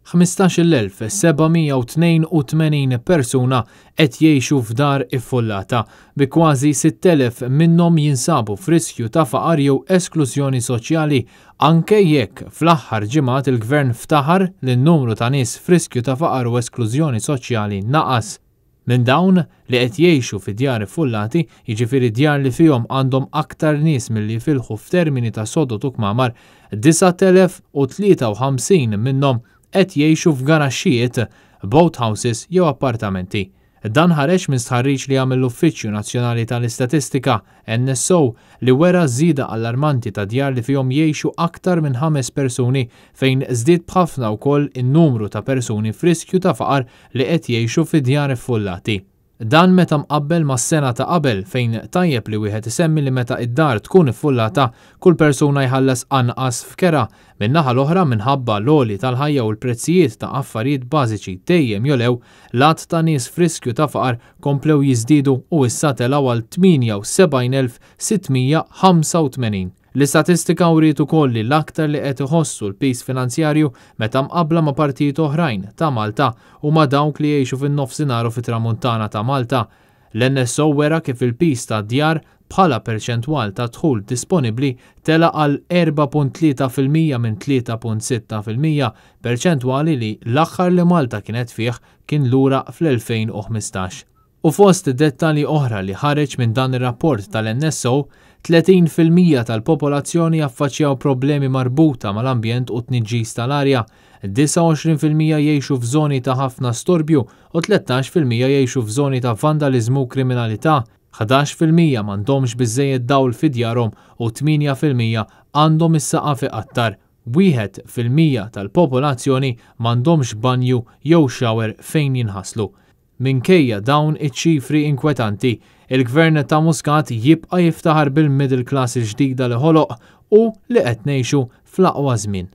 15,782 persuna qed jgħixu f'dar iffullata, bi kważi 6,000 minnhom jinsabu f'riskju ta' faqar jew esklużjoni soċjali, anke jekk fl-aħħar ġimgħat il-Gvern ftaħar li n-numru ta' nies f'riskju ta' faqar u esklużjoni soċjali naqas. Minn dawn, li qed jgħixu fi djar iffullati, jiġifieri djar li fihom għandhom aktar nies milli jifilħu f'termini ta' sodod u kmamar, 9,053 minnhom qed jgħixu f'garaxxijiet, boathouses jew appartamenti. Dan ħareġ minn stħarriġ li għamel l-Uffiċċju Nazzjonali tal-Istatistika, NSO, li wera żieda allarmanti ta' djar li fihom jgħixu aktar minn ħames persuni fejn żdied b'ħafna wkoll in-numru ta' persuni f'riskju ta' faqar li qed jgħixu fi djar iffullati. Dan meta mqabbel mas-sena ta' qabel fejn tajjeb li wieħed isemmi li meta id-dar tkun iffullata kull persuna jħallas anqas f'kera. Min-naħa l-oħra minħabba l-għoli tal-ħajja u l-prezzijiet ta' affarijiet bażiċi dejjem jogħlew, l-għadd ta' nies f'riskju ta' faqar komplew jiżdiedu u issa telgħu għal 78,685. L-istatistika wriet ukoll li l-aktar li qed iħossu l-piż finanzjarju meta mqabbla ma' partijiet oħrajn ta' Malta huma dawk li jgħixu fin-nofsinhar u fit-tramuntana ta' Malta. L-NSO wera kif il-piż tad-djar bħala perċentwal ta' dħul disponibbli tela' għal 4.3% minn 3.6%, perċentwali li l-aħħar li Malta kienet fih kien lura fl-2015. U fost dettalji oħra li ħareġ minn dan ir-rapport tal-NSO, 30% tal-popolazzjoni jaffaċċjaw problemi marbuta mal-ambjent u tniġġis tal-arja, 29% jgħixu f'żoni ta' ħafna storbju u 13% jgħixu f'żoni ta' vandaliżmu u kriminalità, 11% m'għandhomx biżżejjed dawl fi djarhom u 8% għandhom is-saqaf iqattar. 1% tal-popolazzjoni m'għandhomx banju jew shower fejn jinħaslu. Minkejja dawn iċ-ċifri inkwetanti, il-Gvern ta' Muscat jibqa' jiftaħar bil-middle class il-ġdida li ħoloq u li qed ngħixu fl-aqwa żmien.